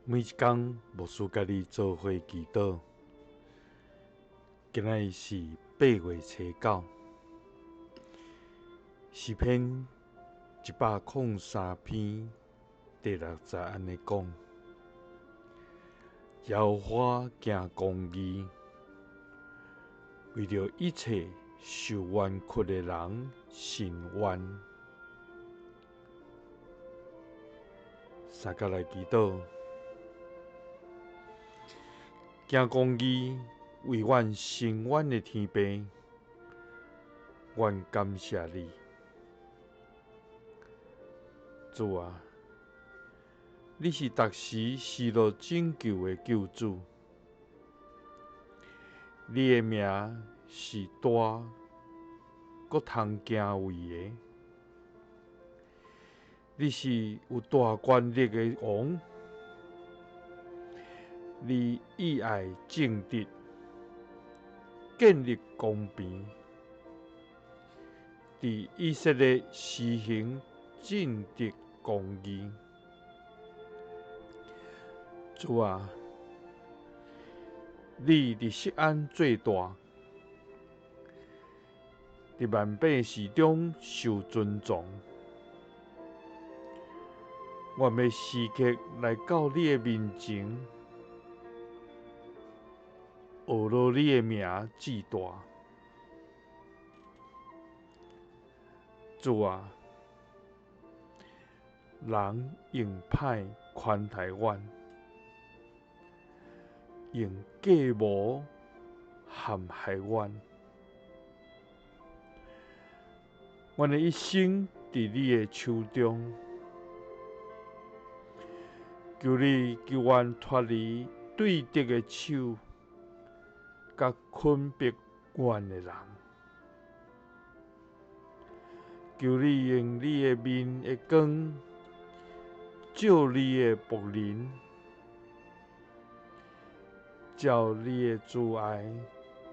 每一工牧師佮你做伙祈禱。今仔日是8月初9，詩篇103篇第6節按呢講：耶和華行公義，為著一切受冤屈的人伸冤。三佮來祈禱，行公義為阮伸冤的天父，阮感謝你，主啊，你是逐時施落拯救的救主，你的名是大，閣通敬畏的。你是有大權力的王，你喜愛正直，建立公平，佇以色列施行正直公義。主啊，你佇錫安做大，佇萬百姓中受尊崇。阮欲時刻來到你的面前，學羅你的名至大。主啊，人用歹寬待阮，用計謀陷害阮。阮的一生佇你的手中。求你救阮脫離對敵的手，佮困迫阮的人。求你用你的面的光，照你的僕人，照你的慈愛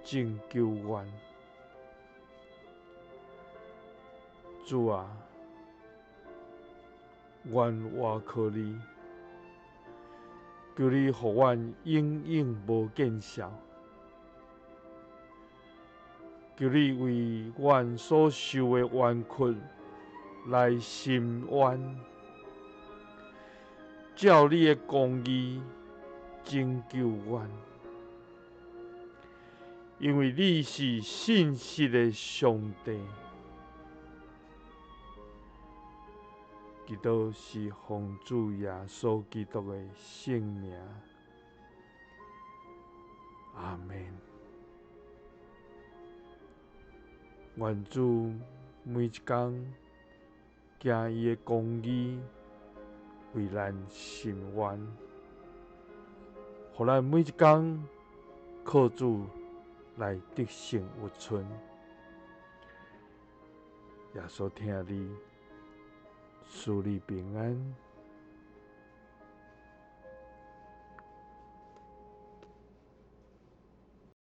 拯救阮。主啊，阮倚靠你。求你予阮永永無見笑，求你為阮所受的冤屈來伸冤，照你的公義拯救阮，因為你是信實的上帝。祈禱是奉主耶穌基督的聖名，阿們。願主每一工行伊的公義，為咱伸冤，予咱每一工靠主來得勝有剩。耶穌疼你。賜你平安。